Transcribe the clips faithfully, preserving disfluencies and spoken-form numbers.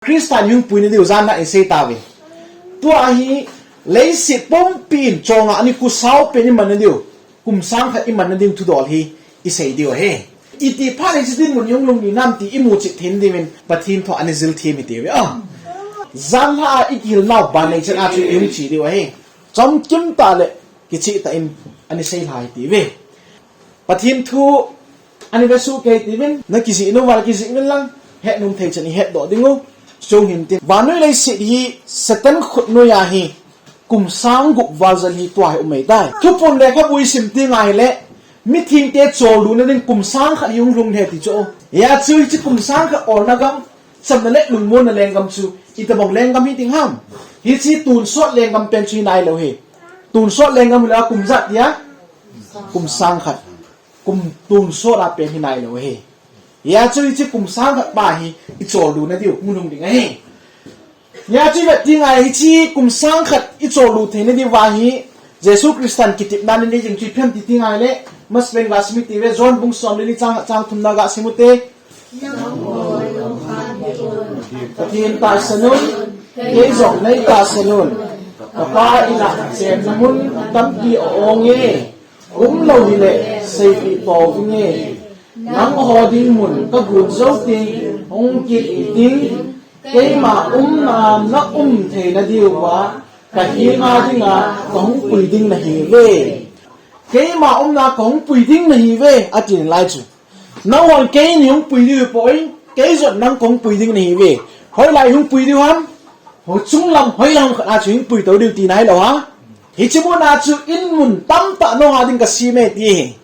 Christa ni hung puina diu jan a isei tauve. Tua hi leiset pumpi in chonga ani kusau pen imanna diu, kum sang khat imanna diu thudol hi isei diu ahi. Iti phat le hiche dinmun hung lhung ding ham ti imu chet thei diuvin Pathen thu a ani jil thei mi tiuve. Ah. Jan a ikihil nau ban nei chan a chu ihung che diu ahi. Chomkim tah le kicheh tah in ani sei lha hi tiuve. Pathen thu ani vesuh kei tiuvin, na kijih nom uva le kijih uvin lang, het nom thei chan ihet doh ding u. Chung hin tin. Vannoi leiset hi Satan khut noi a hi kum sang gup val jan hi tua hi um ahitai. Thuphon lekhabu isim teng ahile, mithengte chollutna ding kum sang khat hi hung lhung ding ahi ti chu. Hijeh chun hiche kum sang khat olna gam, chamna le lungmonna lenggam chu itobang lenggam hi ding ham. Hiche tonsot lenggam pen chu hi nailou hi. Tonsot lenggam hi la kum ijat dia? Kum sang khat. Kum tonsot a pen hi nailou hi. Hijeh chun hiche kum sang khat pa hi ichollut na diu hung lhung ding ahi. Hijeh chun ivet teng ahile hiche kum sang khat ichollut theina diuva hi Jesu Christan kitepna anei jing chu ipi ham ti teng ahile, Masapen ga sim i tiuve, John bung som le li chang, chang thumna ga sim u te. Pathen tahsan un, kei jong nei tahsan un. Ka Pa in a chenna mun tampi a-ong e, umlou hile seipeh tou vinge. Nangho ding mun kagon jou teng hung kit intin, keima umna na um theina diuva kahenga dinga kahung pui ding nahiuve. Keima umna kahung pui ding nahiuve, ati nalai chu. Nanghon kei nei hung pui diu poi, kei jong nang kahung pui ding nahiuve. Hoilai hung pui diu ham? Ho chunglam hoilam khat a chu hung pui tou diu tina hilou ham. Hiche muna chu in mun tamtah nangho dinga kasem e ti ahi.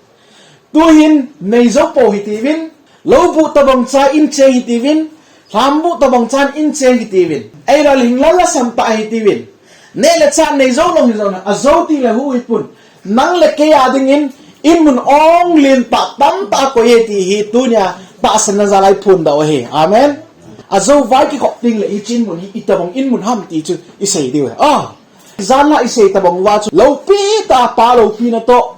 Tuhin nei jou pou hitiuvin, lou buh tobang chan in cheng hitiuvin, lham buh tobang chan in cheng hitiuvin, eilou le hing lal lhasam tah hitiuvin, neh le chah nei jou lou hijong, ajou teng le huhhing pon, nang le kei a dingin in mun ong lentah tamtah akoi e ti hi tunia tahsanna jal a iphondoh u ahi. Amen. Ajou vai kikhop teng le hiche in mun hi itobang in mun ham ti chu isei diu ahi. Ah. Jan a isei tobang uva chu loupi tah a Pa loupina toh,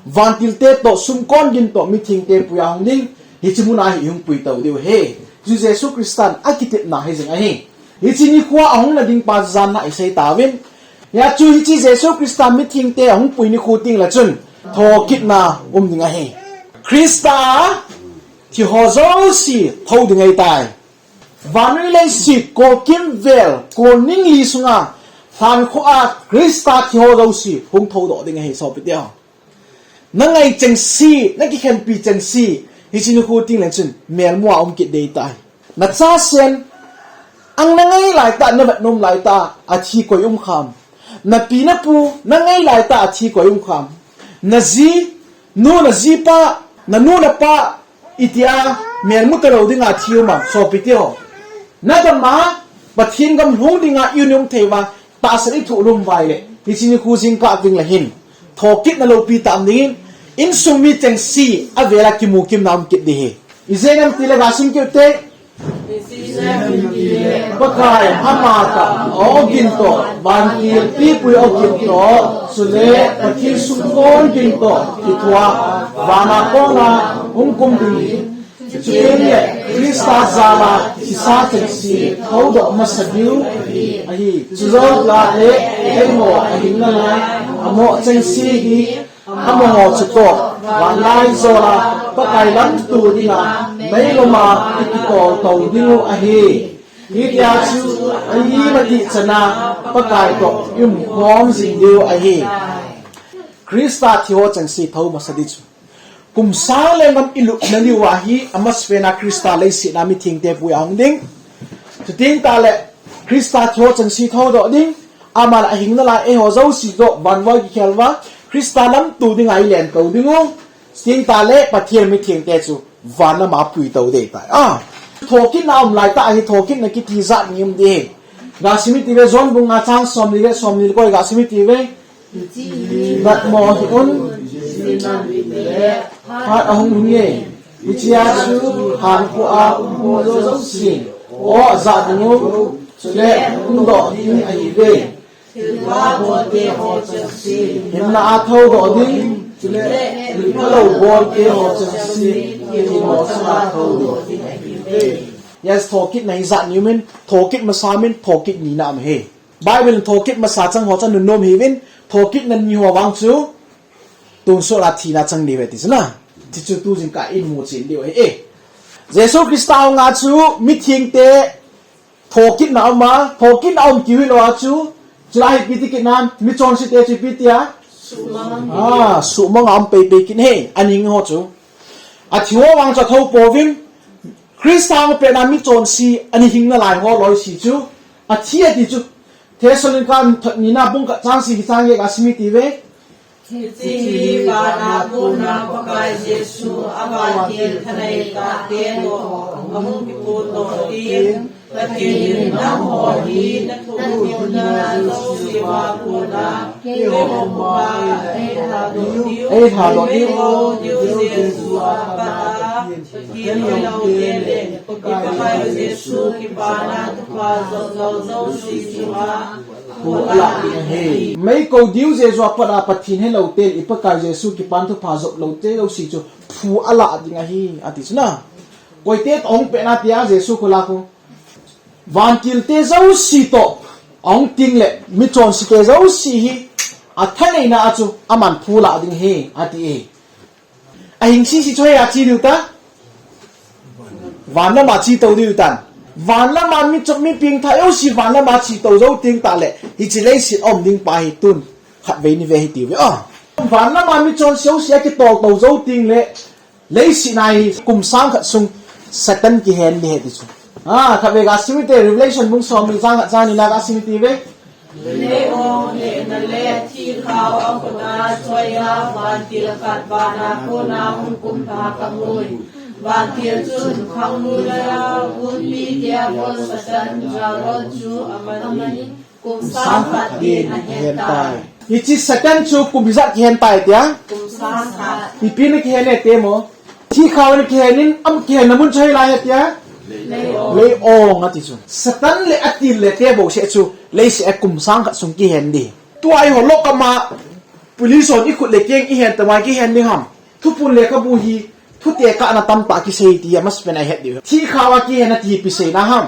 vantilte toh, sumkon gin toh, mithengte pui a hung ding, hiche muna hi ihung pui tou diu ahi. Chu Jesu Christan akitepna hijing ahi. Hiche nikho a hung na ding pa jan a isei tauvin. Hijeh chun hiche Jesu Christan mithengte ahung pui nikho teng le chun thokitna um ding ahi. Christa thiho jouse thou ding ahitai. Vannoi leiset kolkim vel, kolning li sunga, lhankhuh a Christa thiho jouse hung thoudoh ding ahi sopite ho. Na ngai chengse, na kikhenpi chengse, hiche nikho teng le chun melmu a um kit ding ahitai. Na chasen, ang na ngai laitah, na vetnom laitah, athi koi um kham. Na pi na pu, na ngai laitah, athi koi um kham. Na jinu, na jipa, na nu, na pa, itia melmu talou dinga thi um am, sopite ho. Na gam a, Pathen gam lhung dinga i-um thei uva, tahsan ithoh lhum uva ahile, hiche nikho jingkah teng le hin thokitna loupi tah um dingin, insung mi chengse avela kimukimna um kit ding ahi. Ijeh inem itile ga sim kit u te. Pakai ama tah a ogin toh, vantil pipui ogin toh, chule Pathen sumkon gin toh, kithua, vana kona hung kum ding ahi. Chutengle Christa jal a thisa chengse thoudoh masa diu ahi. Chujou tah le, keiho ahing nalai, amoh chengse hi, amaho chutoh, vanlaijol a, Pakai lamto dinga, meilom a, ikitol tou diu ahi. Hitia chu, a-imatih chan a, Pakai toh, i-umkhom jing diu ahi. Christa thiho chengse thou masa ding chu. Kum sang lenggam ilupna diu ahi, amasapen a Christa leiset a mithengte pui a hung ding. Chuteng tah le, Christa thiho chengse thoudoh ding, aman ahing nalai eiho jouse toh, van voi kikhel uva, Christa lamto dinga ilen tou diu. Chuteng tah le, Pathen mithengte chu, van lam a pui tou ding ahitai. Ah, thokitna um laitah ahi, thokitna kiti jat ni um ding ahi. Ga sim i tiuve, John bung nga chang somni le somni le ko ga sim i tiuve. Natmo hih un, phat ahung lhung e. Hichea chu lhankhuh a um ho jousen, o ajah diu, chule hung doh ding ahiuve. Thilpha bolte ho chengse, hinna a thoudoh ding, chule thilpha lou bolte ho chengse, themmo chang a thoudoh ding ahiuve. Yes, thokitna hi jat ni um in, thokit masa um in, thokit nina um e. Bible in thokit masa chang ho chu anunnom hiuvin, thokitna ni ho vang chu tonsot a thina chang diu ahi ti chu na. Ti chu tu jingkah in mu chen diu ahi e. Jesu Christa hung a chu mithengte thokitna um a, thokitna um keu hilou a chu, chule ipi ti kit nam, michonsete chu ipi ti a? Suhmang. Ah, suhmang a um peipei kit e, ana hing ho chu. Athi ho vang chu athou pouvin, Christa hung pet na michonse ana hing nalai ho loi si chu, athi ati chu. Thessalonica thot nina bung khat chang sagi chang get a sim iti uve. Hiche hi vana kona Pakai Jesu avantil thanei tahte toh ahung kipuidoh ding, Pathen in nangho hi nathuhgimna jouse a kona keiho puma eilhadoh diu, eilhadoh diu, eilhadoh diu Jesu a pat a Pathen helou teng le, i Pakai Jesu kipana thupha jop lou jouse chunga phu alah ding ahi. Meikou diu Jesu a pat a Pathen helou teng le, i Pakai Jesu kipana thupha jop lou te jouse chu phu alah ding ahi, ati chu na. Koite toh ahung pet na tia Jesu kholai khu. Vantilte jouse toh ahung ting le, michonsete jouse hi athaneina a chu aman phu alah ding ahi, ati e. Ahing sese chu hoiya che diu ta? Van lama che tou diu tan. Van lama mi chu, mi pengthah jouse van lama che tou jou teng tah le, hiche leiset a um ding pa hi tun khatvei ni ve hiti uve. Ah. Van lama michonse jouse akitol tou jou teng le, leiset a hi kum sang khat sung Satan kihen ding ahi ti chu. Ah, khatvei ga sim ite, Revelation bung som ni chang khat chang ni na ga sim iti uve. Leiong hehna le thihkhao akhut a choi a vantil khat vana kona hung kumna kamu e. Vantil chun khangnoiya hunpi diabol Satan jarlou chu aman in kum sang khat din ahen tai. Hiche Satan chu kum ijat kihen tai tia? Kum sang khat. Ipi na kihen e ti mo? Thihkhao a kihen in, ama kihenna mun chu hoilai ahi tia? Leiong. Leiong ati chu. Satan le atil le te bouseh chu leiset a kum sang khat sung kihen ding. Tua eiho lockup a police hon ikhut le keng ihen tama kihen ding ham? Thuphon lekhabu hi thu tekahna tamtah kisei ti amasapen a ihet diu. Thihkhao a kihen ati hi ipi seina ham?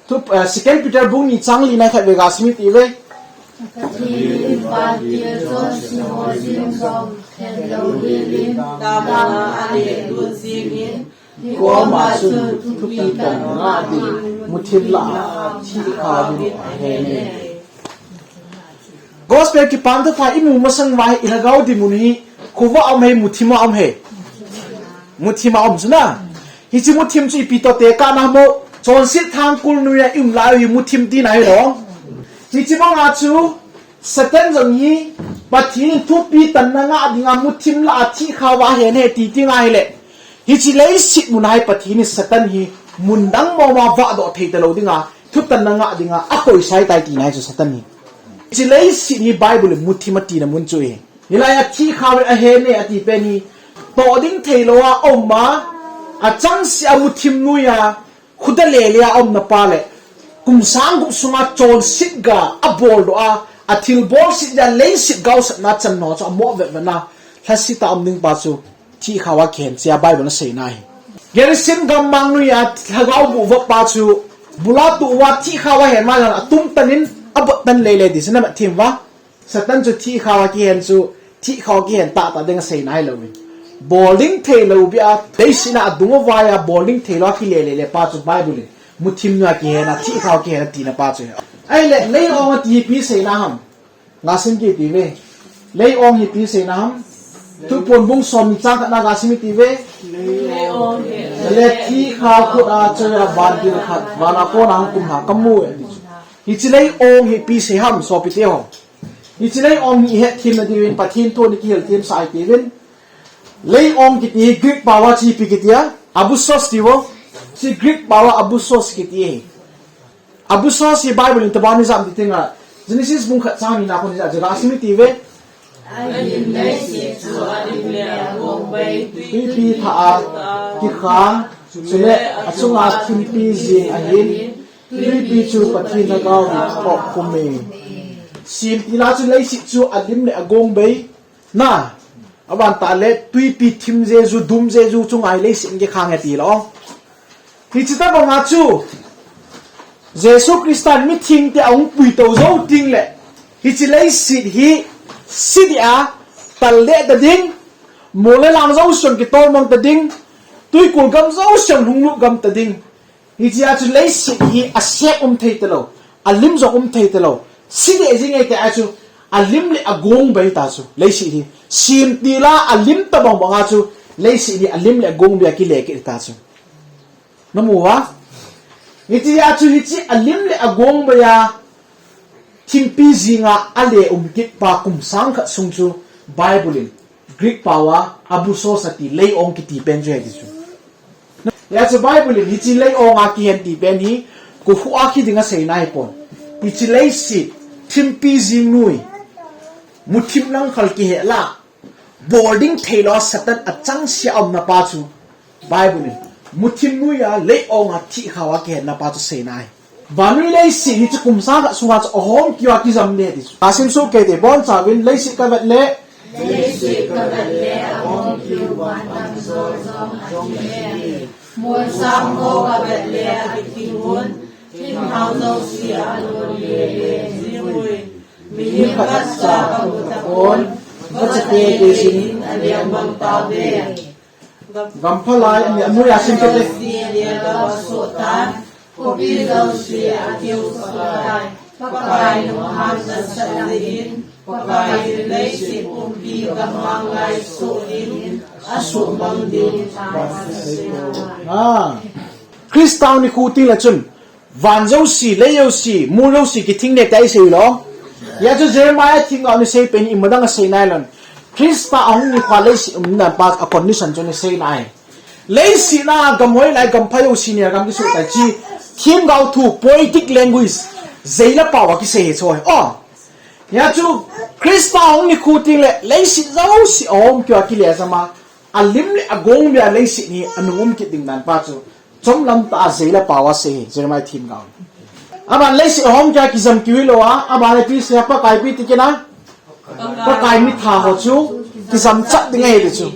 Thu, eh, Second Peter bung ni chang li na khatvei ga sim iti uve. Pathen in vantil chonse ho jing jong khen lou hel in, tama a alelut jing in, hikoma chun thupeh tanna ngah ding, muthim lah a thihkhao in ahen e. Gospel kipana thupha imu masang uva hi ilhagao dinmun hi khovah a um e, muthim a um e? Muthim a um chu na. Hiche muthim chu ipi toh tekahna ham? Chonset thangkol noiya ium lai u hi muthim tina hilou. Hiche banga chu Satan jong hi Pathen in thupeh tanna ngah dinga muthim lah a thihkhao a ahen e ti teng ahile, hiche leiset mun a hi Pathen in Satan hi mun dang mong mong a vahdoh thei talou dinga, thutanna ngah dinga akoisah tai tina ahi chu Satan hi. Hiche leiset hi Bible in muthim atina mun chu ahi. Hilai a thihkhao in ahen e ati pen hi, toh ding theilou a um a, achangseh a muthim noiya, khuda lele a umna pa le, kum sang gup sunga chonset ga aboldoh a, athilbol set dia leiset gaosapna chan ho chu amo vetvet na, lhasetah a um ding pa chu thihkhao a kihen tia Bible in aseina ahi. Gerisim gammang noiya lhagao boh vop pa chu, bula tuh uva thihkhao a ahen ma jong atum tan in abot tan lele ti chu na mat thim uva. Satan chu thihkhao a kihen chu, thihkhao a kihen tahtah ding aseina hilou in. Bol ding theilou bia, leiset a adung avai a bol ding theilou a kile lele pa chu Bible in muthim noiya kihen a, thihkhao a kihen atina pa chu. Ahile, leiong ati hi ipi seina ham? Ga sim kit iti uve. Leiong hi ipi seina ham? Thuphon bung som ni chang khat na ga sim iti uve. Leiong hi. Le thihkhao khut a choi a vantil khat, vana kona hung kumna kamu e ati chu. Hiche leiong hi ipi sei ham, sopite ho? Hiche leiong hi ihet themna diuvin Pathen thu in kihil themsah iti uvin. Leiong kiti hi Greek pao a chu ipi kiti a? Abyssos ti uvo. Hiche Greek pao a abyssos kiti ahi. Abyssos hi Bible in itobang a ijam ti teng a, Genesis bung khat chang ni na kon ijam, jega sim iti uve. Ahin leiset chu alim le agong bei, twipi thah a kikhang, chule achunga thimpi jing ahin, twipi chu Pathen lhagao in akhum e. Semtil a chu leiset chu alim le agong bei, na, aban tah le twipi thim jeju, dum jeju chunga hi leiset in kikhang e tilou. Hiche tabang a chu Jesu Christa mithengte ahung puitou jou teng le, hiche leiset hi si ding a, tal deh ta ding, mol le lang jouse kitolmang ta ding, twikul gam jouse lunglut gam ta ding. Hiche a chu leiset hi asep um thei talou, alim jong um thei talou. Si deh jing ahi tia chu alim le agong bei ta chu leiset hi. Sim tila alim tabang bang a chu leiset hi alim le agong bei a kile kit ta chu. Namu uva? Hiche a chu hiche alim le agong bei a thimpi jing a ale um kit pa kum sang khat sung chu Bible in Greek pao a abusos ati, lei-ong kiti pen chu ahi ti chu. Hia chu Bible in hiche lei-ong a kihen ti pen hi, kukhu a kiding a seina ahipon. Hiche leiset, thimpi jing noi, muthim langkhal kihe la, bol ding theilou a Satan achangseh a umna pa chu, Bible in muthim noi a lei-ong a thihkhao a kihenna pa chu seina ahi. Vannoi leiset hiche kum sang khat sunga chu ahom keu a kijam ding ti chu. Asim soh kei te, bonchauvin, leiset kavet le. Leiset kavet le ahom keu, van tamjo jong athi e. Molsang ho kavet le athi un. Thimthao jouse alon le le jing ui. Mihem khatcha kamu tapon. Vachate kei jin in aleng bang tauve. Gampha lai, ani, anoi a sim kei te. Khopi jouse akiu soh tai. Pakai lunghan nasat jeh in, Pakai in leiset pumpi gammang lai soh in, asuhmang ding. Ah. Christa nikho teng le chun, van jouse, lei jouse, mol jouse kithing ding tia isei lou. Hia chu Jeremiah themgao in asei pen hi imadang asei nailou. Christa ahung nikho a leiset umdan pa a condition chu asei nai. Leiset a gam hoilai gam pha jouse nia gam kisoh tai ti. Themgao thu, poetic language, jei le pao a kisei hi chu ahi. Oh. Hia chu Christa ahung nikho teng le leiset jouse ahom keu a kile jam a, alim le agong bei a leiset hi anung um kit ding dan pa chu chomlam tah a jei le pao a asei hi, Jeremiah themgao in. Aban leiset ahom keu a kijam keu hilou a, aban le ti asei a, Pakai ipi ti kit na, Pakai mitha ho chu kijam chat ding ahi ti chu.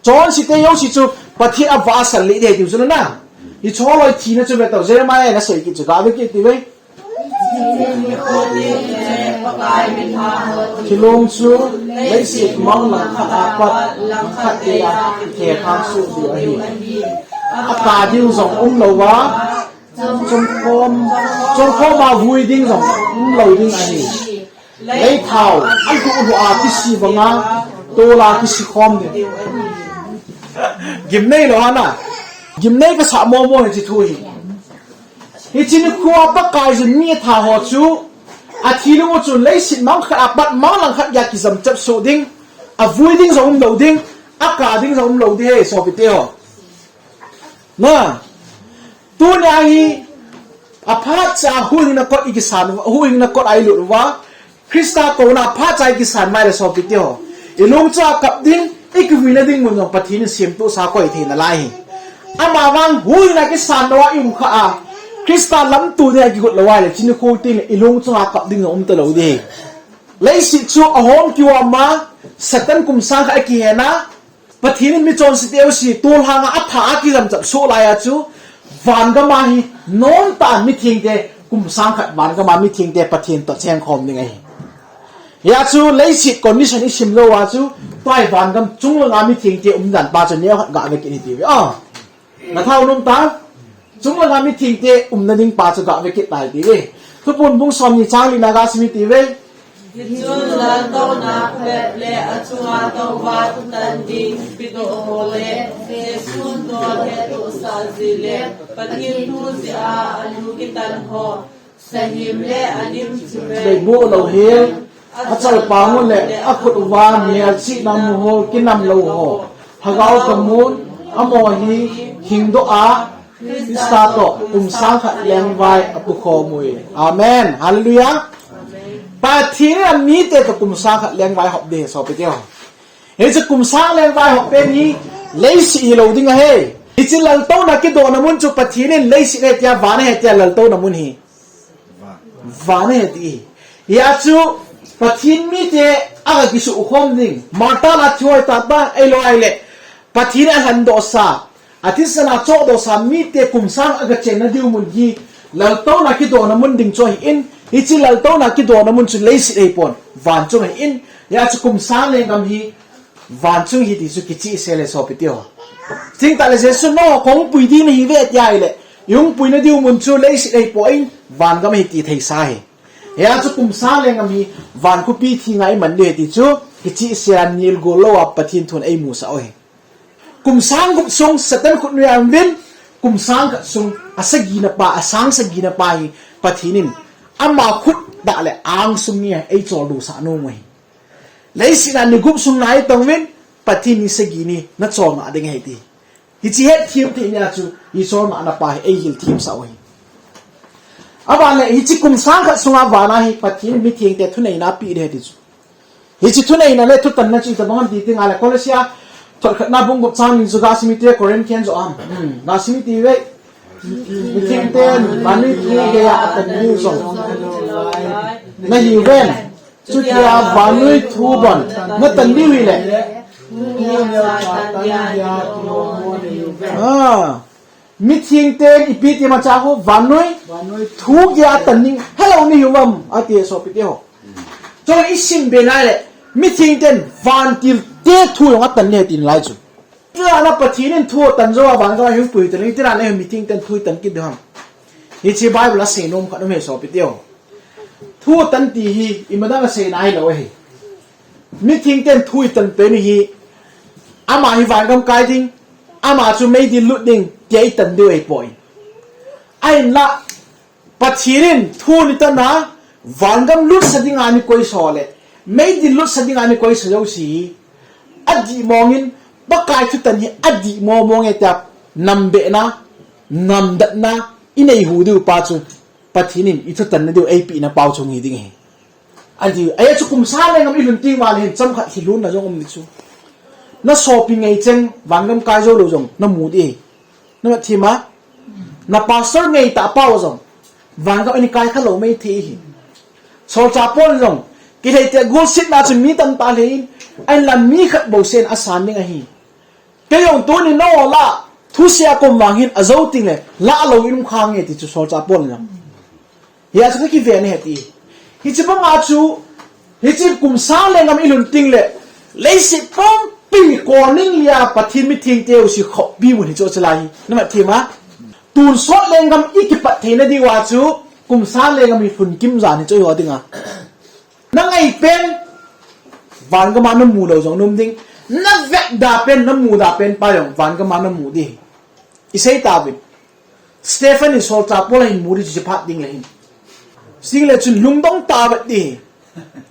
Chonse te jouse chu Pathen avahsal lih ding ahi ti chu na. Hiche loi thina chu ve tau, Jeremiah in asei kit chu, gave kit ti ve. Thilong chu leiset mang langkhat a pat langkhat geiya kithehkhang soh diu ahi. Aka ding jong umlou a, chomkhom, chomkhom a vui ding jong umlou ding ahi. Leithao aluh luh a kisi banga, tol a kisi khom ding. Gimnei lou hana. Gimnei kasah momo hiche thu hi. Hiche nikho a Pakaiyin mi atha ho chu, athi lou u chun leiset mang khat a pat mang langkhat geiya kijam chat soh ding, avui ding jong umlou ding, aka ding jong umlou ding ahi, sopite ho. Na, tunia hi, aphat cha huhhingna kot ikisan, huhhingna kot a ilut uva, Christa kouna phat cha ikisan mai le sopite ho, ilungchunga kap ding, ikivuina ding mun jong Pathen in semtohsa akoi thei nalai ahi. Amavang huhhingna kisan louva ium khah a, Christa lamto dinga ikigot lou ahile, hiche nikho teng le ilungchunga kap ding jong umtalou ding ahi. Leiset chu ahom keu a ma, Satan kum sang khat akihen a, Pathen in michonse teho jouse tolhang a atha a kijam chat soh lai a chu, vangam a hi nomtah a mithengte, kum sang khat vangam a mithengte Pathen toh chengkhom ding ahi. Hia chu leiset condition isim lou a chu, tua hi vangam chunglanga mithengte umdan pa chu neokhat gave kit hite ve. Ah. Nathau nom ta, chunglanga mithengte umna ding pa chu gave kit tai ti ve. Thuphon bung somni chang lina gasim hite ve. Hichun laltouna phabep le achunga touva thutan ding pedoh ho le, Jesun dol hettohsah jeh le Pathen thu jeh a alu kitan ho, sahem le alim chu beiboh louhel, achalpang u le akhut uva melchihna muhol kinam lou ho, lhagao kamun, amaho hi hingdoh a, Christa toh kum sang khat lengvai apukhom uve. Amen. Hallelujah. Pathen in amite toh kum sang khat lengvai hop ding ahi sopite ho. Hiche kum sang lengvai hop pen hi leiset hilou ding ahi. Hiche laltouna kidohna mun chu Pathen in leiset ahi tia, van ahi tia, laltouna mun hi van ahi ti ahi. Hia chu Pathen mite aga kisukhom ding, martyr a thi hoi tah tah, ahilou ahile Pathen in alhendohsa, Athisan a chohdoh sa mite kum sang a gachenna diu mun hi laltouna kidona mun ding chu ahin, hiche laltouna kidona mun chu leiset ahipon, van chung ahin, hia chu kum sang lenggam hi van chung ahi ti chu kichehsel e sopite ho. Chuteng tahle Jesu in, no, kahung pui ding nahiuve tia ahile, ihung puina diu mun chu leiset ahipon, vangam ahi ti theisa ahi. Hia chu kum sang lenggam hi van khopi thenga iman diu ahi ti chu kichehsel a nilgol lou a Pathen thun eimusah u ahi. Kum sang gup sung Satan khut noiya aum uvin, kum sang khat sung asagina pa, asang sagina pa hi Pathen in ama khut tah le angsung noiya eicholdo sah nom u ahi. Leiset a ni gup sung naitong uvin, Pathen ni sagi ni nachol ngah ding ahi ti. Hiche hetthem thei nia chu, hiche cholngahna pa hi eihil themsah u ahi. Aban le, hiche kum sang khat sunga vana hi Pathen in mithengte thuneina apeh ding ahi ti chu. Hiche thuneina le thutanna chu itobang ham ti teng le, Colossia thot khatna bung gup chang ni chu gah sim hite, Corinthian joh ham. Hmm, gah sim hite ve. Mithengten vannoi thu geiya atan diu jong nahiuvem. Chutia vannoi thu bon natan diu hile. Ah, mithengten ipi ti ham achu, vannoi thu geiya atan ding helou nahiuvem ati sopite ho. Chule isim be nai le, mithengten vantilte thu jong atan ding ahi ti nalai chu. Itilana Pathen in thu atan jou a vangam a hung pui tan, itilana mithengten thu itan kit diu ham? Hiche Bible a seinom khat um e sopite ho. Thu atan ti hi imadang a seina hilou ahi. Mithengten thu itan pen hi, ama hi vangam kai ding, ama chu meidil lut ding tia itan diu ahipoi. Ahinla, Pathen in thu itan a, vangam lutsa dinga eikoisa le, meidil lutsa dinga eikoisa jouse hi, adih mongin, Pakai thutan hi adih mong mong e tia, nambehna, namdatna inei hu diu pa chu, Pathen in ithutanna diu eipehna pau chu ahi ding ahi. Adih, ajeh chu kum sang lenggam ilhun teng uva le hin chomkhat lhilhunna jong um ding chu. Nasopi ngei cheng, vangam kai jou lou jong namu ding ahi. Nahet thei ma? Na pastor ngeitah pau jong vangam in kai kha lou mei thei ahi. Solchah Paul jong, kilhei te gulsetna chu mi tamtah lhei in, ahinla mi khat bou sen asan ding ahi. Kei jong tuni nangho lah a thusei a kaum vang hin ajou teng le, lah lou in um kha nge ti chu Solchah Paul in jong. Hia chu kakiven ahi ti. Hiche banga chu, hiche kum sang lenggam ilhun teng le, leiset pumpi koning lia Pathen mithengte jouse khopi mun hi chu chalai hi. Nahet thei ma? Tonsot lenggam ikipat theina diuva chu, kum sang lenggam hi lhun kim jan hi chu eiho dinga. Nangai pen, vangam a namu lou jong um ding. Navet da pen, namu da pen pa jong, vangam a namu ding. Isei tauvin. Stephen in Solchah Paul ahin mu ding chu hiche phat ding le hin. Sing le chun lungdong tah vet ding.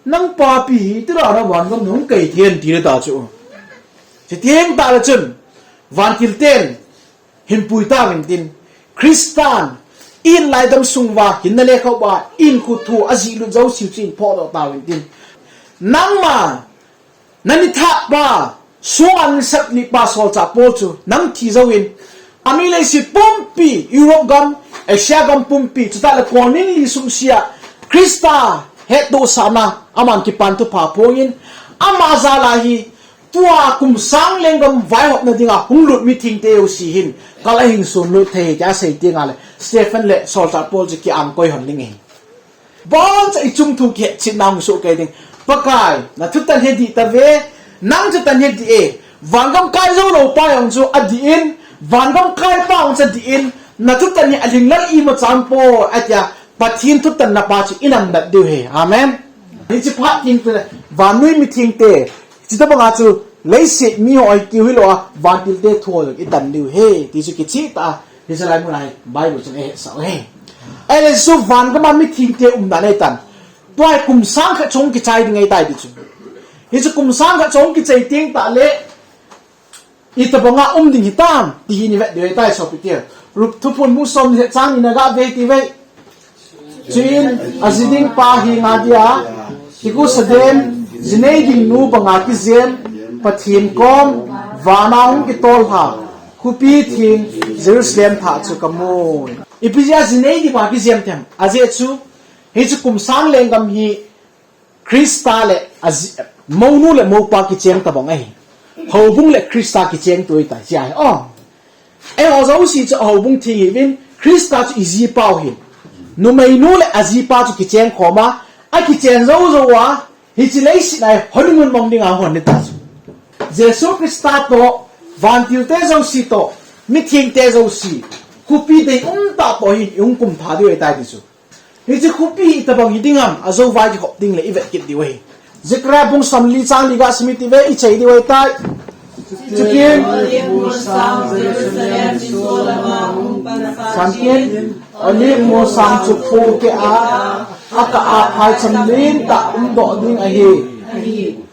Nang papi hi, itilana vangam nahung kai thei em ti le ta chu. Chuteng tah le chun, vantil ten, hin pui tauvin tin. Christan, ihin laidam sung uva, hinna le khouva, ihin khut thu, ajih lut jouse chu hin phohdoh tauvin tin. Nangma, na nithah pa, sunga nasep lih pa Solchah Paul chu, nang thi jouvin, ami leiset pumpi, Europe gam, Asia gam pumpi, chutah le koning li sung sia, Christa hettohsahna, aman kipan thupha phongin, ama jal a hi, tua kum sang lenggam vaihopna dinga hung lut mithengte jouse hin, kal ahin sun lut thei tia asei teng le, Stephen le Solchah Paul chu ki-angkoi hon ding ahi. Boncha ichung thu kihetchetna hung soh kei ding. Pakai, nathutan hi adih tave, nang thutan hi adih e. Vangam kai jou lou pa jong chu adih in, vangam kai pa jong chu adih in, nathutan hi alhinglel imacha aumpoi, atia, Pathen thutanna pa chu inamnat diu ahi. Amen. Hiche phat teng le, vannoi mithengte, chutobanga chu, leiset miho ahi keu hilou a, vantilte thu ho jong itan diu ahi, ti chu kicheh tah a, hiche lai mun a hi, Bible chun eihetsah u ahi. Ahile chu vangam a mithengte umdan eitan. Tua hi kum sang khat chu hung kichai ding ahitai ti chu. Hiche kum sang khat chu hung kichai teng tah le, itobanga um ding hitam, ti hi ivet diu ahitai sopite. Ru-, Thuphon bung som le chang ni na gah ve ti ve. Chuin, aji ding pa henga dia, kigusa dem, ji nei ding nu banga kijem, Pathen kom, vana hung kitol lha, khopi theng, Jerusalem thah chu kamu. Ipi jeh a ji nei ding banga kijem tem, ajeh chu, hiche kum sang lenggam hi, Christa le aji-, mounu le moupa kicheng tobang ahi. Houbung le Christa kicheng tu ahitai, ti ahi. Oh. Eiho jouse chu a houbung theng ihiuvin, Christa chu i jipa u ahin. Numeinu le ajipa chu kicheng khom a, akichen jou jou a, hiche leiset a hi honeymoon mang dinga hung hon ding ahitai chu. Jesu Christa toh, vantilte jouse toh, mithengte jouse, khopi deium tah toh hin i hung kumtha diu ahitai ti chu. Hiche khopi hi itobang hi ding ham, ajou vai kikhop ding le i vet kit diu ahi. Zechariah bung somli chang li ga sim iti uve, i chai diu ahitai. Chukin, Olive molsang chu phu keh a, akah a phaicham lentah umdoh ding ahi.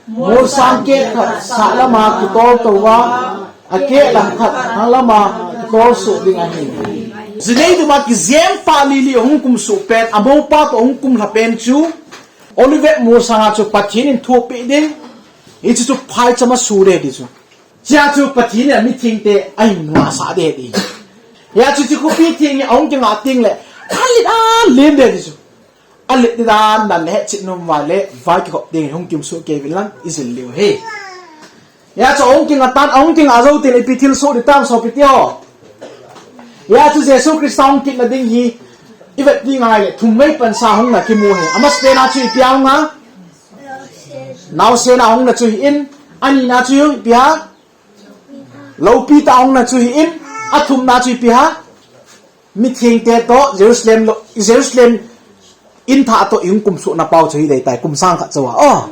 Molsang keh khat sah lama kitol tou a, akeh lang khat hang lama kitol suh ding ahi. Jinei duma kijem pah lili hung kumsuh pen, amopa toh hung kumlha pen chu, Olivet molsang a chu Pathen in thu apeh ding, hichu chu phaicham a su ding ti chu. Chea chu Pathen in amithengte ahin ngahsah ding ti. Hia chu hiche khopi theng hi ahung kingah teng le, alet a lem ding ti chu. Alet dan dan le hetchet nom uva le, vai kikhop ding hung kimsuh kei uvin lang, i jil diu ahi. Hia chu ahung kingah tan, ahung kingah jou teng le ipi thilsoh ding tam sopite ho. Hia chu Jesu Christa hung kitna ding hi, i vet ding ahile, thum vei pansa hung na kimu ahi. Amasapen a chu ipi a hung a? Naosen a hung na chu ahin, anina chu ipi ham? Loupi tah a hung na chu ahin, athumna chu ipi ham? Mithengte toh, Jerusalem lou, Jerusalem in thah toh i hung kumsuhna pau chu hi dei tai, kum sang khat chou a. Oh.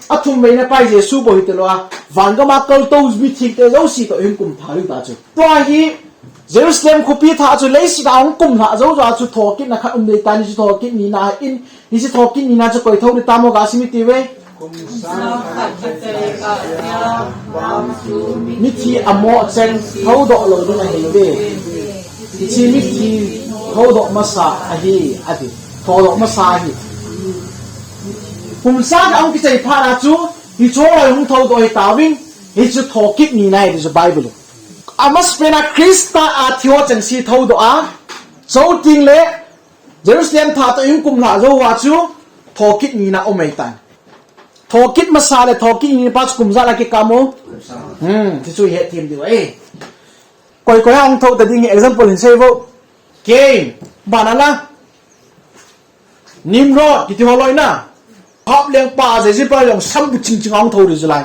Athum veina pa hi Jesu bou hita lou a, van gam a kal tou mithengte jouse toh i hung kumtha diu ta chu. Tua hi Jerusalem khopi thah chu leiset a hung kumlha jou jou a chu thokitna khat um dei tai, hichu thokit nina ahin, hichu thokit nina chu koi thou ding tam o ga sim iti uve. Mithi amoh cheng thoudoh lou ding ahi ve. Hiche mithi thoudoh masa ahi, ati. Thoudoh masa ahi. Kum sang khat ahung kichai phat a chu, hiche ho hung thoudoh ahi tauvin, hichu thokit nina ahi ti chu Bible in. Amasapen a Christa a thi ho chengse thoudoh a, chuteng le Jerusalem thah toh i hung kumlha jou uva chu, thokit nina um ahitan. Thokit masa le thokit nina pa chu kum ijat a kikam u? Hmm, ti chu i hethem diu ahi. Koi koi a hung thou ta ding hi example hin sei uvo. Cain, bana la. Nimrod, kiti ho loi na. Ahab lengpa, Jezebel jong sambu ching ching a hung thou diu chu lai.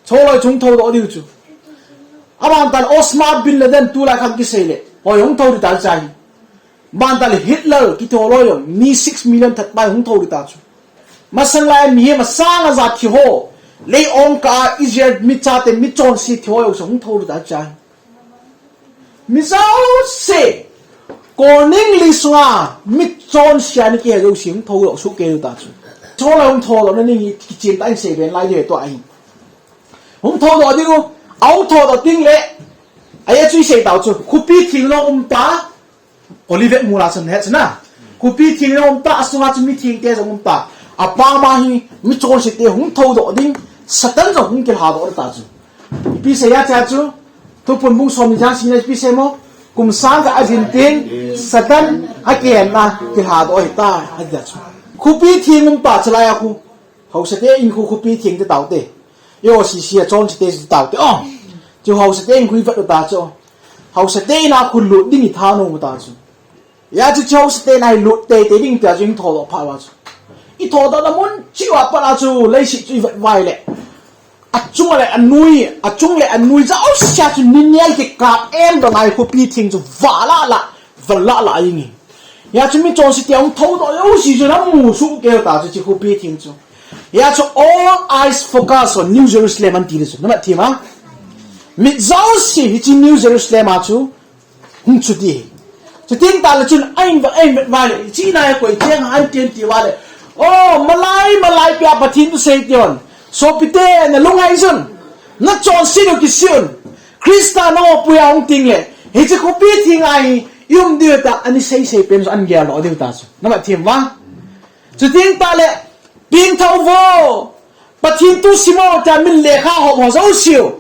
Chu loi chu hung thoudoh diu chu. Aban tan Osama bin Laden tulai khat kisei le. Hoi hung thou ding ta chu ahi. Ban tan le Hitler kiti ho loi jong mi six million that pai hung thou ding ta chu. Masang lai mihem asang aja thi ho. Lei ong kah a Israel mi chate mi chonse thi ho jong sa hung thou ding ta chu ahi. Mi jouse. Kolning li sunga mi chonse a ni kihe jouse hung thoudoh soh kei diu ta chu. Chu loi hung thoudoh na ding hi kichen tah in sei ben lai diu ahi tua hi. Hung thoudoh diu, ahung thoudoh teng le, ahi chu i sei tau chu, khopi theng jong um ta, Olivet mol a chun het chu na. Khopi theng jong um ta, asunga chu mithengte jong um ta. Apam a hi, mi chonsete hung thoudoh ding, Satan jong hung kilhadoh ding ta chu. Ipi sei a chea chu, Thuphon bung somni chang sina ipi sei mo, kum sang khat ajin teng, Satan akihenna kilhadoh ahi ta, ati chu. Khopi theng um ta chu lai a khu. Haosate in khu khopi theng ti taute. I O C C a chonsete ti taute. Oh. Chu haosate in khu i vet u ta chu. Haosate in a khu lut ding i thanom u ta chu. Hia chu chu haosate in a hi lut teitei ding tia chu i thoudoh phat uva chu. I thoudohna mun cheh uva pat a chu leiset chu i vet uva ahile. Achung le anoi, achung le anoi jouse a chu ninei kikap em dong a hi khopi theng chu va lah lah. Val lah lah a jing in. Hia chu mi chonsete hung thoudoh jouse chu na mu soh kei u ta chu hiche khopi theng chu. Hia chu all eyes focus on New Jerusalem an ti le chu. Na mat them a. Mit jouse hiche New Jerusalem a chu hung chu ding ahi. Chuteng tah le chun ahin vet, ahin vet uva le. Hiche na hi koi cheng ham ti uva le. Oh, malai, malai pia Pathen thusei ti un. Sopite na lunghang un. Na chonset u kisih un. Christa na mopoh a hung teng le, hiche khopi theng a hi, i um diu ta, ani sei sei pen chu an gel doh diu ta chu. Na mat them uva. Chuteng tah le, pengthah uvo. Pathen thu sim o tia min lekha hom ho jouse u.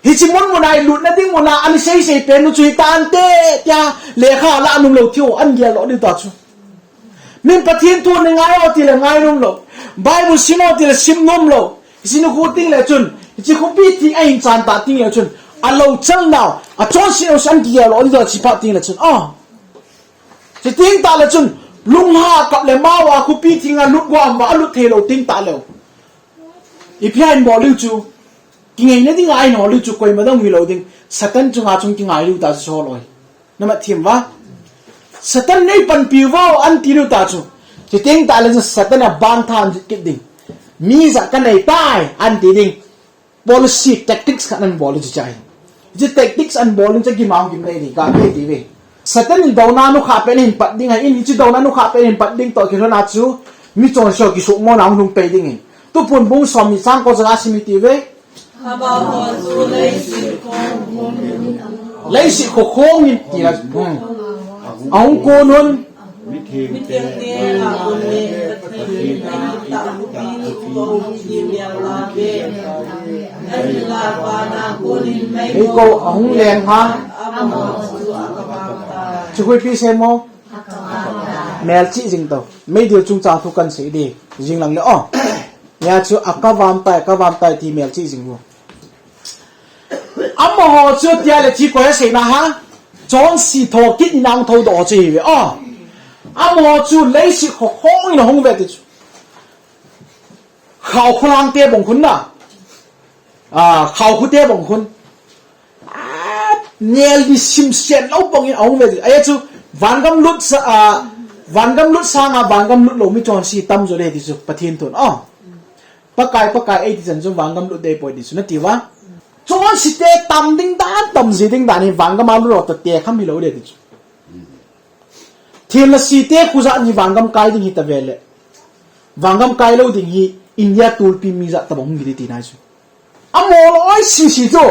Hiche mun mun a i lutna ding mun a, ani sei sei pen u chu hi tante, tia lekha la nom lou thi ho, an gel doh diu ta chu. Min Pathen thu nei ngai o ti le ngai nom lou. Bible sim o ti le sim nom lou. Hiche ni khu teng le chun, hiche khopi theng ahin chan tah teng le chun, Alou chal nau, achonset nau chu an kigel lou ding toh chi phat teng le chun. Ah. Chi teng tah le chun, lungha kap le mau a khopi thinga lut gua ma a lut thei lou teng tah leu. Ipi ham in bol diu chu, kingaina dinga in hol diu chu, koima dang hilou ding, Satan chunga chun kingai diu ta chu loi. Na mat thim uva. Satan nei panpi uvo, an ti diu ta chu. Chi teng tah le chu Satan a bang than kit ding. Mi ja ka nei tai, an ti ding. Policy, tactics khat an bol chu chai. Chi tactics an bol chu gimang gim nei ding, ka pe ti ve. Satan in douna nu kha pe nin pat ding, a in chi douna nu kha pe nin pat ding toh kilhon a chu. Mi chonse ho kisuhmo na hung pe ding in. Tu pun bung som ni chang ko ja a sim i ti ve. Amaho chu leiset khokhong in ti la. Hmm. Ahung kon un. Mithengte a kon le Pathen a kitah khopi uva hung kim jeng tauve. Ahinla vana kon in meikong ahung leng ha. Amaho chu akavang tai. Chu hui pi se mo. Melchih jing tau. Meidil chungchang thu kan sei di. Jing lang le o. Nia chu akavang tai, akavang tai ti melchih jing u. Amaho chu tia le chi koi a seina ha. Chonse thokit in ahung thoudoh chu hi ve. O. Amaho chu leiset khokhong in ahung ve ti chu. Khao kholangte bang khun na. A, khao khute bang khun. A, nel di simsen lou bang in ahung ve ti. Ahi chu vangam lut sa, a, vangam lut sanga vangam lut lou mi chonse tamjo le ti chu Pathen thun. O. Pakai, Pakai, eiti chan chu vangam lut dei poi ti chu nati uva. Chonsete tam ding dan, tam ji ding dan hi vangam a lut lou toh te kham hilou dei ti chu. Thilha sete khu jat ni vangam kai ding hi ta ve le. Vangam kai lou ding hi India tulpi mi jat tabang hung hi di ti nai chu. Amaho loi sisi chu.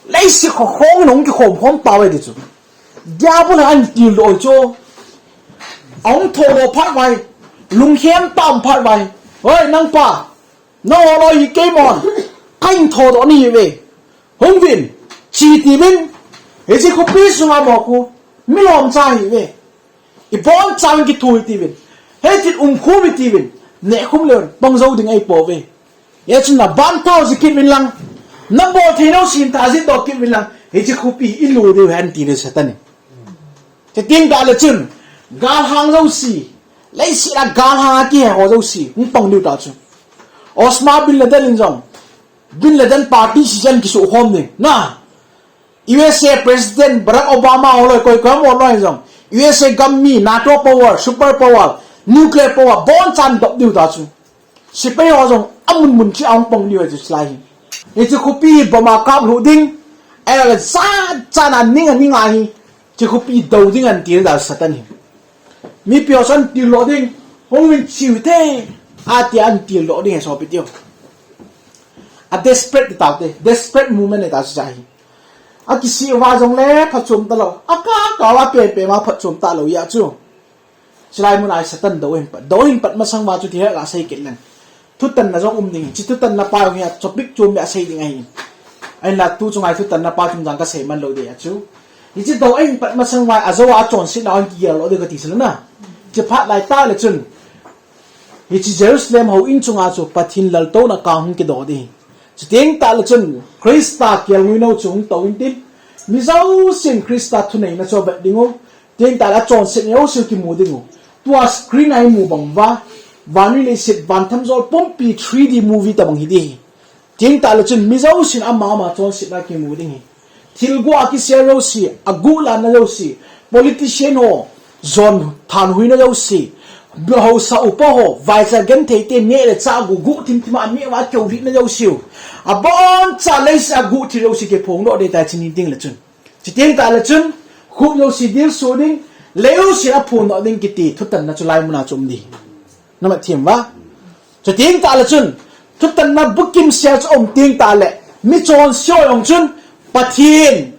Leiset khokhong in ahung kikhom khom tauve ti chu. Diabol in an tildoh chu. Ahung thoudoh phat uva. Lunghem tam phat uva. Hoi, nang pa. Nangho loi hi keimon. Kahin thoudoh nahi ve. Hung vin. Chi ti vin. Hiche khopi sunga mo khu. Milom cha hi ve. Ibon chauvin kithu hiti vin. Hitin umkhum hiti vin. Nehkhum leu pang jou ding ahi pouve. Hichun na ban thao ji kit vin lang. Na bol thei lou sin tha ji doh kit vin lang. Hiche khopi i lu diu hen ti le Satan in. Chuteng tah le chun. Galhang jouse. Leiset a galhang a kihe ho jouse. Hung pang diu ta chu. Osama bin Laden in jong. Bin Laden party si jen kisukhom ding. Na. U S A President Barack Obama ho loi koi koi mo loi jong. U S A gam mi NATO power, super power, nuclear power, bon chan dop diu ta chu. Sepai ho jong amun mun chi ahung pang diu chu chulai hi. Hiche khopi hi bomb a kap lhu ding. Ahi le chan chan a ning a ning a hi. Hiche khopi do ding an ti da Satan hi. Mipi ho chun tildoh ding. Hung vin chiu te. Ati an tildoh ding he sopi teu. A desperate ti tau te. Desperate moment e ta chu chai hi. Akisih uva jongle phatchom talou. Akah kah uva penpen uva phatchom talou jeh chu. Chulai mun a Satan dou hin pat. Dou hin pat masang uva chu ti he la sei kit leng. Thutanna jong um ding. Hiche thutanna pa jong hi a topic chom le a sei ding ahi. Ahinla tu chunga thutanna pa chungchang ka sei man lou ding ahi chu. Hiche dou ahin pat masang uva ajou a chonsetna a kigel lou ding kati chu na. Hiche phat lai tah le chun. Hiche Jerusalem houin chunga chu Pathen laltouna kang hung kidoh ding. Chuteng tah le chun Christa kelngoi nou chu hung tou intin. Mi jousen Christa thuneina chu avet ding u. Chuteng tah le achonset jouse kimu ding u. Tua screen a imu bang uva. Vannoi leiset vantham jol pumpi three D movie tabang hi ding. Chuteng tah le chun mi jousen ama ama chonsetna kimu ding hi. Thilguh a kisel jouse, aguhlanna jouse, politician ho, jon thanhoina jouse, haosa upa ho, vaicha genthei te neh le chah guh, guh thim thim a neh uva keu lihna jouse u. Abon cha leiset a guh thil jouse kiphongdoh ding tai chuni ding le chun. Chuteng tah le chun, khup jouse dilsu ding, lei jouse aphondoh ding kiti, thutanna chu lai mun a chu um ding. Na mat thim uva. Chuteng tah le chun, thutanna bukim sia chu um teng tah le, mi chonse ho jong chun, Pathen.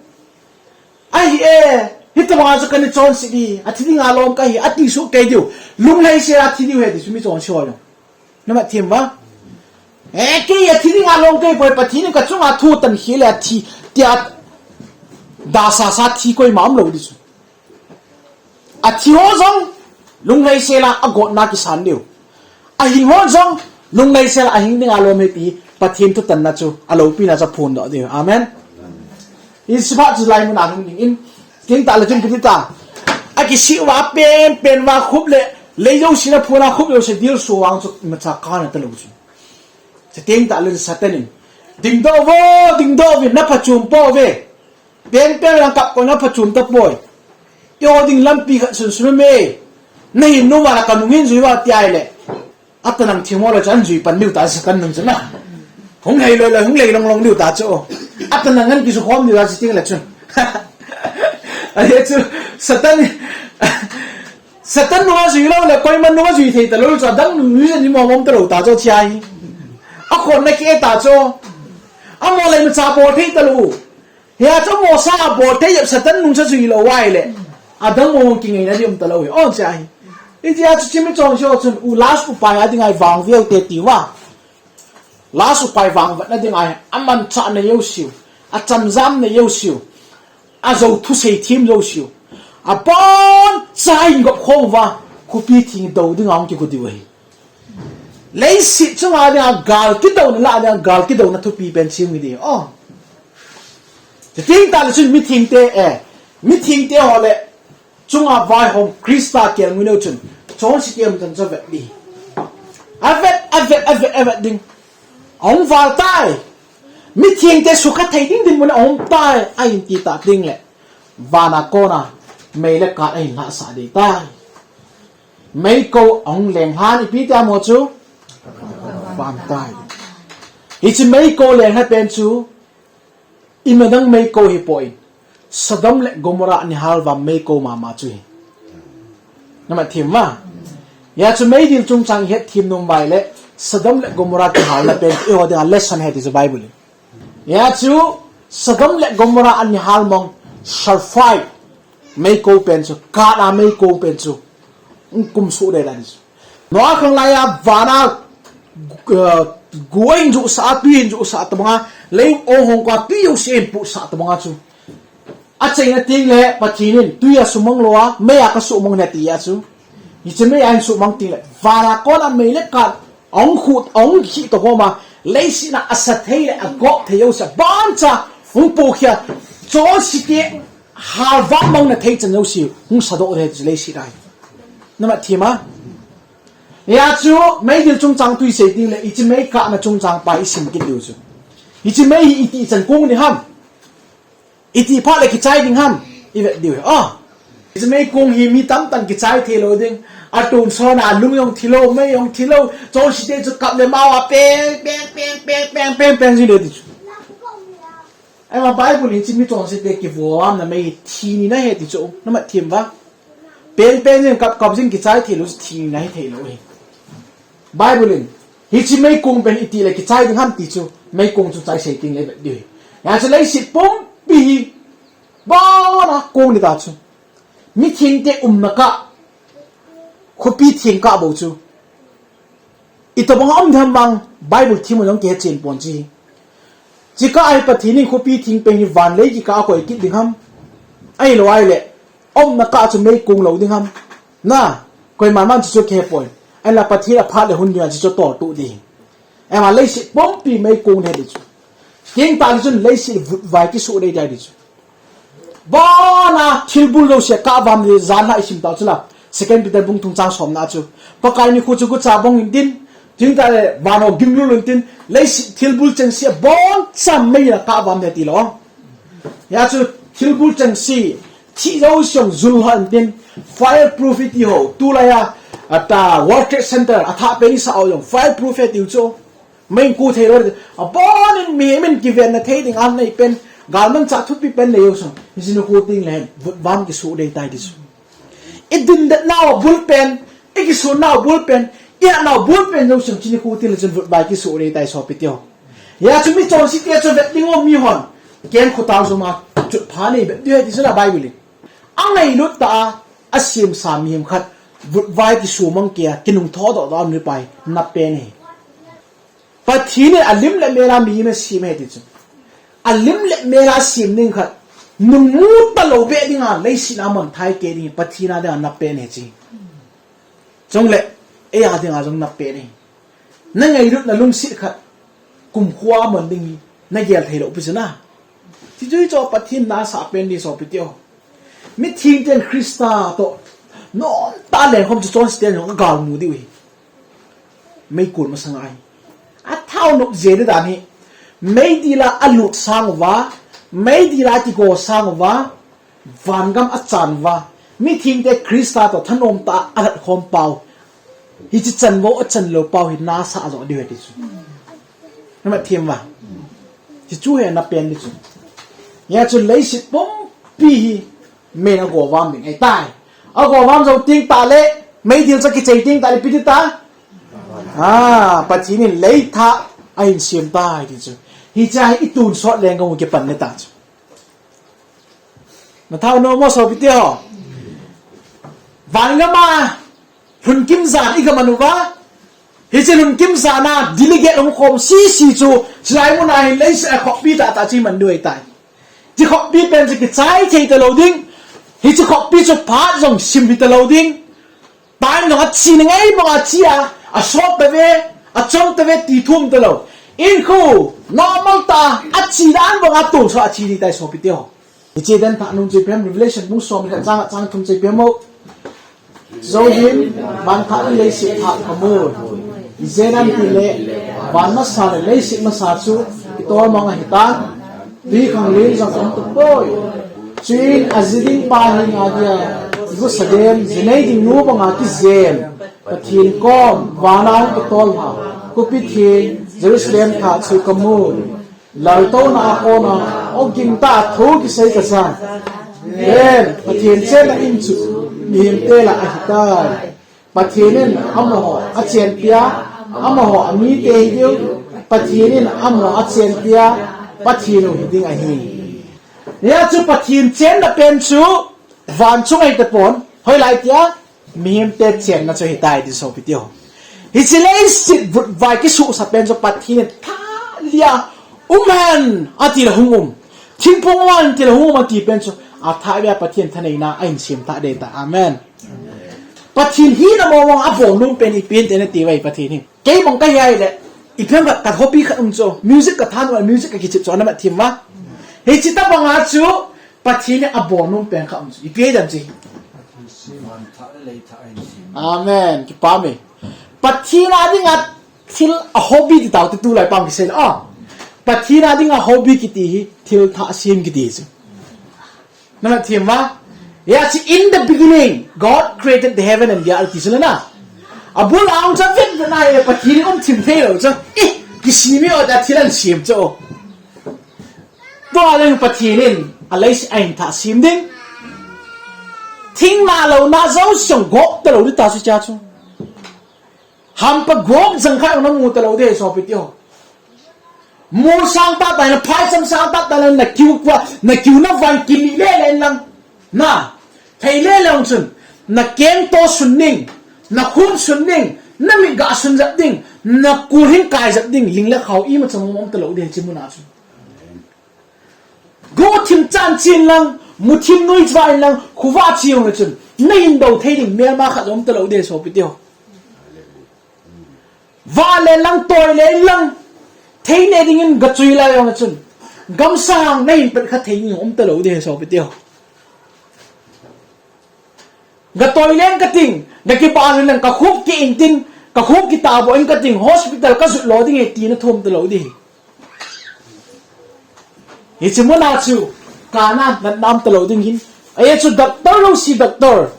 Ahi e, hitobang a chu kana chonse di, athi dinga lom kahi, ati soh kei diu, lunglhaisel a thi diu ahi ti chu mi chonse ho jong. Na mat thim uva. E, kei athi dinga lom kahi poi, Pathen in ka chunga thu atan khel le athi, tia, dasasa thi koima umlou di chu. Athi ho jong, lunglhaisel a agotna kisan diu. Ahing ho jong, lunglhaisel a ahing dinga lom ahi ti, Pathen thutanna chu, aloupina chu aphondoh diu. Amen. Hiche phat chu lai mun a hung ding in, tin ta le chun piti ta. Akisih uva pen pen uva khup le, lei jouse na phuna khup jouse dil su vang chu imacha kana talou chu. Chuteng tah le Satan in, "Dingdoh vo, dingdoh uvin, na phachom pouve. Peng peng lang kap ko, na phachom tapoi. Eiho ding lampi khat sunsun ume. Na hin nom uva la kanung hin jui uva," tia ahile, atanang thim ho le chu ahin jui pan diu ta Satan nung chu na. Hung lei loi loi, hung lei long long diu ta chu. Atanang ahin kiju khom diu ta chuteng le chun. Ahi chu Satan Satan nunga jui lou le, koima nunga jui thei talou chu, adang nung jui jeng ni mong mong talou ta chu tia hi. Akhonna ki e ta chu. Amaho le imacha bol thei talou. Hia chu amaho sa bol thei jep Satan nung chu jui lou uva ahile, adang mong mong kingaina ding um talou hi. O tia hi. Hitia chu chimi chong chu chun, u last upai a ding ahi vang viau te ti uva. Last upai vangvetna ding ahi, amanchah na jouse u, achamjam na jouse u, ajou thusei them jouse u, aboncha ahin gop khom uva, khopi theng dou dinga hung kigo diu ahi. Leiset chunga dinga gal kidouna lah dinga gal kidouna thupi pen chim nge di. O. Chuteng tah le chun mithengte, eh, mithengte ho le chunga vaihom Christa kelngoi neo chun, chonse te umchan chu avet di. Avet, avet, avet, avet ding. Ahung val tai. Mithengte sukha thei ding dinmun a um tai, ahin ti tah teng le, vana kona mei le kat ahin lhahsah ding tai. Meikou ahung lenglhan, ipi tia mo chu? Van tai. Hiche meikou lenglha pen chu, ima dang meikou hipoi. Sodom le Gomorrah ni hal vam meikou mama chu hi. Nama them ma. Hia chu meidil chungchang ihet them nom uva ahile, Sodom le Gomorrah kihalna pen eiho dinga lesson ahi ti chu Bible in. Hia chu Sodom le Gomorrah ani hal mong, sulphite meikou pen chu, kat a meikou pen chu, kum suh deh dan chu. Noah khang laiya vana, uh, gu ahin juhsah a, tui ahin juhsah tobanga, lei ong hong kua tui jouse ahin putsah tobanga chu, achaina teng le Pathen in tui a sumang lou a, mei a kasumang ne ati a chu. Hiche mei a ahin sumang teng le, vana kona mei le kat ahung khut, ahung khih to homa, leiset a asa thei le agop thei jouse aboncha hung pohkhia, chonse te halvam mang na thei chan jouse hung sadoh thei chu leiset a hi. Nama them a. Hia chu meidil chungchang tui sei teng le, hiche mei kahna chungchang pa isim kit diu chu. Hiche mei hi itih chan kong ding ham? Itih phat le kichai ding ham? Ivet diu hi. Ah. Hiche meikong hi mi tamtah in kichai thei lou ding. Atonsot a lung jong thi lou, mei jong thi lou. Chonse te chu kap le mao a peng, peng, peng jing le ti chu. Ahima Bible in hiche mi chonse te kivomna mei thi ni na ahi ti chu. Nama them uva. Peng peng jing kap kap jing kichai thei lou chu thi ni na ahi thei lou hi. Bible in, hiche meikong pen itih le kichai ding ham ti chu, meikong chu chai sei teng le vet diu hi. Hia chu leiset pumpi hi, bona kong ni ta chu. Mithengte umna kah, khopi theng kah bou chu. Itobang a um ding ham vang, Bible them u jong kihe chen pon chu hi. Chukah a hi Pathen in khopi theng pen hi van lei kikah a koi kit ding ham. Ahilou ahile, umna kah chu meikong lou ding ham. Na, koiman man chu chu kihe poi. Ahinla Pathen a phat le hun dinga chu chu toltuh ding. Ahima leiset pumpi meikong ding ahi ti chu. Keng tah le chun leiset vutvai kisoh ding ahi ti chu. Bona thilbul jouse kah vam le jan lha isim tau chu la. Second Peter bung thum chang somna chu. Pakai nikho chu gucha bong intin, tin tah le van ho gimlul intin, leiset thilbul chengse aboncha mei a kah vam ding ahi ti lou. Hia chu thilbul chengse, thih jouse jong jul lha intin, fireproof iti ho, tulai a, ata World Trade Center, athah pen isah ho jong, fireproof ahi tiu chu. Meikong thei lou, abonin mihem in kivenna thei ding a nei pen, galmanchah thupi pen nei jouse, hiche nikho teng le, vutvam kisoh ding ahi tai ti chu. Idindet nau bul pen, ikisonnau bul pen, ihatnau bul pen jouse, hiche nikho teng le chun vutvai kisoh ding ahi tai sopi teho. Hia chu mi chonse te chu vet ding o mihon, keng khotang joma, chutpha nei vet ding ahi ti chu la Bible in. Angailut tah a, asemsa mihem khat, vutvai kisoh mang kei a, kinung thodoh doh a um le pai, na pen ahi. Pathen in alim le mel a mihem asem ahi ti chu. Alim le mel a asem ding khat, nungmu talou beh dinga, leiset a manthah kei ding, Pathen a dinga na pen ahi chu. Chule, eia dinga jong na pen ahi. Na ngailutna lungset khat, kumkho a man ding hi, na gel thei lou pi chu na. Hijui chu Pathen nasa pen di sopite ho. Mitheng ten Christa toh nomtah lengkhom chu chonse ten jong agalmu diu ahi. Meikol masanga ahi. Athaonop jeng dan hi. Meidil a alut sang uva, meidil a kigo sang uva, vangam achan uva, mitheng te Christa toh thanom tah a alat khom pau, hiche chanvo achan lou pau hi nasa jo diu ahi ti chu. Nama thim uva. Hichu hi ana pen di chu. Hia chu leiset pumpi hi meiyin agovam ding ahitai. Agovam jou teng tah le, meidil chu kichai teng tah le ipi ti ta? Ah, Pathen in leithah ahin sem tai ti chu. Hiche hi itonsot lenggam u kipan le ta chu. Nathao nom mo sopite ho. Vangam a lhunkim jan iga man uva, hiche lhunkim jan a delegate hung khom sese chu, chulai mun a hin leiset a khopi tah tah chu iman diu ahitai. Hiche khopi pen chu kichai thei talou ding. Hiche khopi chu phat jong sim hita lou ding. Time jong ache ngai banga che a, asot tave, achom tave ti thum talou. Hinkho normal tah a ache dan banga tonsot a che ding ahitai sopite ho. Hiche dan thah nung chu ipi ham, Revelation bung som le khat chang, chang thum chu ipi ham o. Jou hin, van thah le leiset thah kamun. Ijeh inem itile, van masa le leiset masa chu kitol mang ahitan, twi khanglen jong um tapoi. Chuin aji ding pa hi nga dia, igu sa dem, ji nei ding nu banga kijem, Pathen kom, van a hung kitol lha, khopi theng, Jerusalem thah chu kamun. Laltouna a kona, aw gingtah a thu kisei kachan. Ven, Pathen chenna in chu, mihemte lah a ahitai. Pathen in amaho achenpia, amaho amite hidiu, Pathen in amaho achenpia, Pathen u hiding ahi. Hia chu Pathen chenna pen chu, van chung ahi tapon, hoilai tia, mihemte chenna chu ahitai ti sopite ho. Hiche leiset vutvai kisuhsah pen chu Pathen in thalia um hen ati le hung um. Thingphung um hen ati le hung um ati pen chu athah vea Pathen thaneina ahin sem thah ding ahitai. Amen. Pathen hina mong mong abonun pen hi pen te nati vai Pathen hi. Keibang kahi ahile, ipi ham ka, ka hobby khat um chu, music kathan uva, music kakichep chu, ana mat thim uva. Hiche tobanga chu, Pathen in abonun pen khat um chu, ipi ham chu. Amen. Kipah e. Pathen a dinga thil a hobby ti tao te tulai pang kisei la. Ah. Pathen a dinga hobby kiti hi, thil thah sem kiti chu. Nana thim uva. Hia chu in the beginning, God created the heaven and the earth, ti chu na. Abul a um chu vet vet na hi Pathen in um thim thei lou chu. Eh, kisem e o ta thil ahin sem chu. Tua leng Pathen in a leiset ahin thah sem ding. Thing na lou na jouse gop talou ding ta chu cha chu. Hampa gop jang khat jong namu talou ding sopite ho. Mol sang tah tah in, phaicham sang tah tah in, nakiu kua, nakiu na van kili le le lang. Na, thei le le ong chun, nakeng to sun ding, nakhum sun ding, namit ga sun jep ding, nakul hing kai jep ding, ling le khao ima chang um talou ding hiche mun a chun. Go thim chan chin lang, mu thim nui chwa in lang, khuva chi ong le chun, nahin do thei ding melma khat jong um talou ding sopite ho. Vah le lang, toi le lang, thei ne dingin gachui lai jong a chun, gamsang nahin pet kha thei ding um talou ding sopite ho. Gatoi leng kating, gakibah leng kakhup ki-in tin, kakhup kitahbo in kating, hospital kajot lo ding e tina thum talou ding. Hiche muna chu, kana natna um talou ding hin. Ahi chu doctor lou si doctor.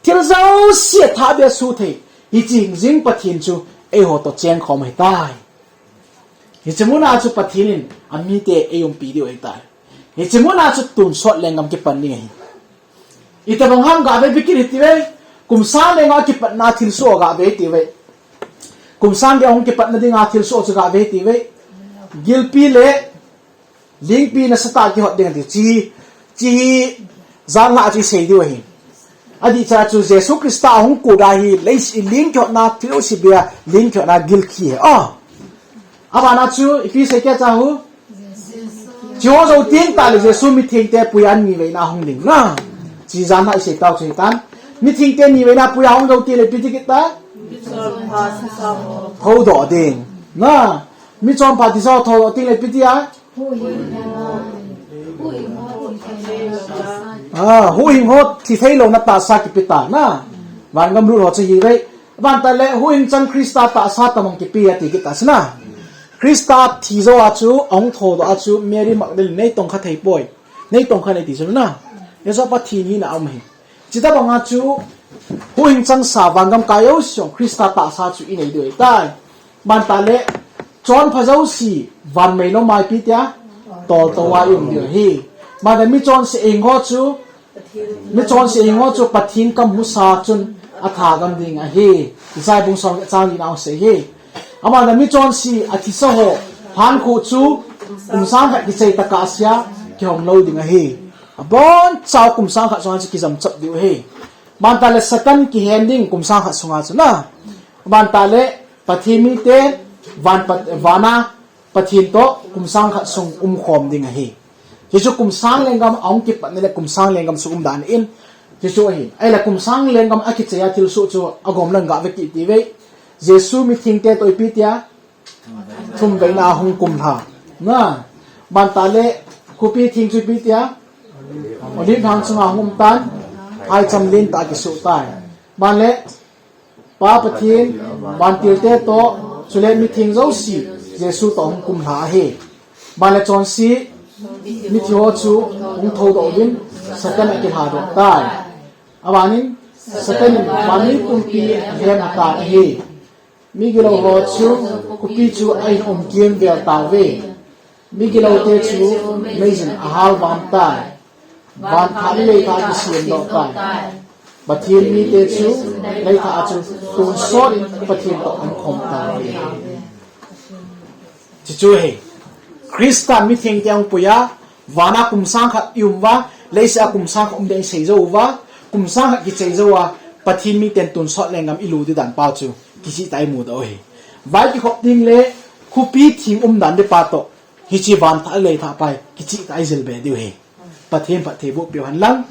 Thil jouse athah beh a suthei. Hiche hingjing Pathen chu, eiho toh chengkhom ahitai. Hiche muna chu Pathen in amite eiumpi diu ahitai. Hiche muna chu tonsot lenggam kipan ding ahi. Itobang ham gave bikit hiti ve. Kum sang lenga kipatna thilsoh gave hiti ve. Kum sang gei ahung kipatna dinga thilsoh chu gave hiti ve. Gilpi le lingpi nasatah kihot ding ati. Chi, chi hi janlhah chu isei diu ahi. Adih cha chu Jesu Christa ahung kut a hi leiset ling kihotna thilsoh beh a ling kihotna gilkhi ahi. Ah. Abana chu ipi sei kei cha hu. Chiho jou teng tah le Jesu mithengte puiya niveina hung ding na. Chi janlhah isei tau chu hitan. Mithengte niveina puiya hung jou teng le ipi ti kit ta. Thoudoh ding. Na. Michonpha thisa thoudoh teng le ipi ti a. Ah, huhhing ho thi thei louna tahsa kipe ta na. Vangam lut ho chu hi ve. Aban tah le huhhing chang Christa tahsa tamang kipe ati kit ta sina. Christa thi jou a chu, ahung thoudoh a chu, Mary Magdalene nei tongkha thei poi. Nei tongkha nei ti chu na. Hichu Pathen hina aum ahi. Chuti banga chu, huhhing chang sa vangam kai jouse Christa tahsa chu inei diu ahitai. Aban tah le, chonpha jouse, van mei lom a ipi tia, toltou a i um diu ahi. Aban tah mi chonse hing ho chu, mi chonse hing ho chu Pathen kam musa chun athagam ding ahi. Isaiah bung som chang li na asei ahi. Aban tah mi chonse athisa ho, phat khu chu, kum sang khat kichai tokah sea, kihong lou ding ahi. Abon chauva kum sang khat sunga chu kijam chap diu ahi. Aban tah le Satan kihen ding kum sang khat sunga chu na. Aban tah le Pathen mite van pat, vana Pathen toh kum sang khat sung umkhom ding ahi. Hichu kum sang lenggam ahung kipatna le kum sang lenggam sung umdan in. Hichu ahi. Ahile kum sang lenggam akichai a thilsoh chu agom lang gave kit ti ve. Jesu mithengte toh ipi tia, thumveina a hung kumlha. Na, aban tah le, khopi theng chu ipi tia, Olive thang chunga hung um tan, phaicham lentah kisoh tai. Aban le, Pa Pathen, vantilte toh, chule mitheng jouse, Jesu toh hung kumlha ahi. Aban le chonse, mithi ho chu, hung thoudoh uvin, Satan akilhadoh tai. Aban in, Satan in, van mipumpi, ahem tan ahi. Migilou ho chu, khopi chu ahin um kimvel tauve. Migiloute chu, meijin ahal vam tai. Van thah le lei thah akisem doh tai. Pathen mite chu, lei thah a chu, tonsot in Pathen toh aumkhom tauve. Chuchu ahi. Christa mithengte ahung pui a, vana kum sang khat i um uva, leiset a kum sang khat um ding i sei jou uva, kum sang khat kichai jou a, Pathen miten tonsot lenggam i lut ding dan pa chu, kicheh tah a i mudoh u ahi. Vai kikhop ding le, khopi theng umdan ding pa toh, hiche van thah le lei thah pa hi, kicheh tah a i jil be diu ahi. Pathen phatthei boh peh u hen lang.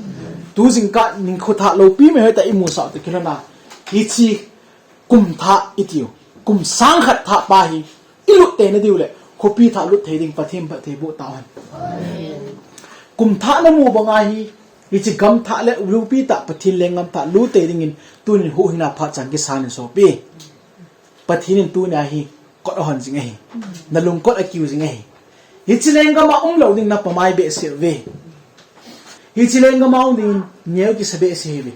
Tu jingkah nikho thah loupi mai hoitah i musah u toh kilhon a, hiche kum thah i tiu, kum sang khat thah pa hi, i lut teina diu le, khopi thah lut thei ding Pathen phatthei boh tau hen. Kum thah na mu banga hi, hiche gam thah le loupi tah Pathen lenggam thah lut tei dingin, tunin huhhingna phat chan kisan in sopi. Pathen in tunia hi, kot ahon jing ahi. Na lungkot akiu jing ahi. Hiche lenggam a um lou ding na pamai behseh uve. Hiche lenggam a um ding neo kisa behseh uve.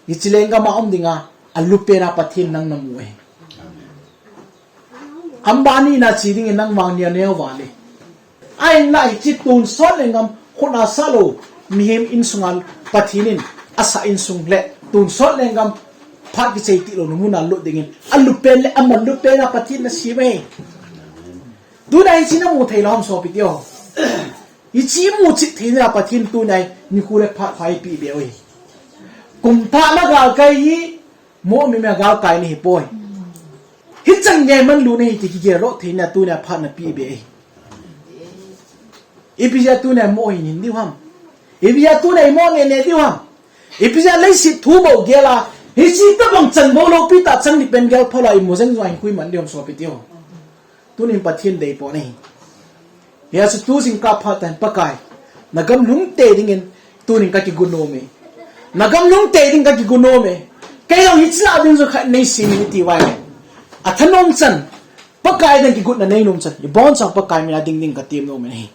Hiche lenggam a um dinga, alupen a Pathen nang namu ahi. Ambani na che dingin nang vang neo neo vale. Ahinla hiche tonsot lenggam khut a sah lou, mihem insunga Pathen in asah insung le tonsot lenggam phat kichai tih louna mun a lut dingin, alupen le amanlupen a Pathen nasem ahi. Tuna hiche namu thei lou ham sopi teho. Hiche imu chet theina Pathen tuna nikho le phat pha eipeh beh u ahi. Kum thah na galkai hi, mo mi mi a galkai nahi poi. Hichan gei man lou nahi ti kigel lou theina tuna phat napeh beh ahi. Ipi jeh a tuna mo hin hin diu ham. Ipi jeh a tuna mo ne ne diu ham. Ipi jeh a leiset thu bou gel a, hiche tobang chan bou loupi tah chan ding pen gel phalou a imu jeng jong a hin khui man diu ham sopi teho. Tunin Pathen deipo nahi. Hijeh chun tu jingkah phat tah in Pakai, na gam lhung tei dingin tunin ka kigon nom e. Na gam lhung tei ding ka kigon nom e. Kei jong hiche lah ding jong khat nei sem in iti uva ahile, athanom chan, Pakai ding kigotna nei nom chan, ibon chan Pakai min a ding ding ka tem nom e.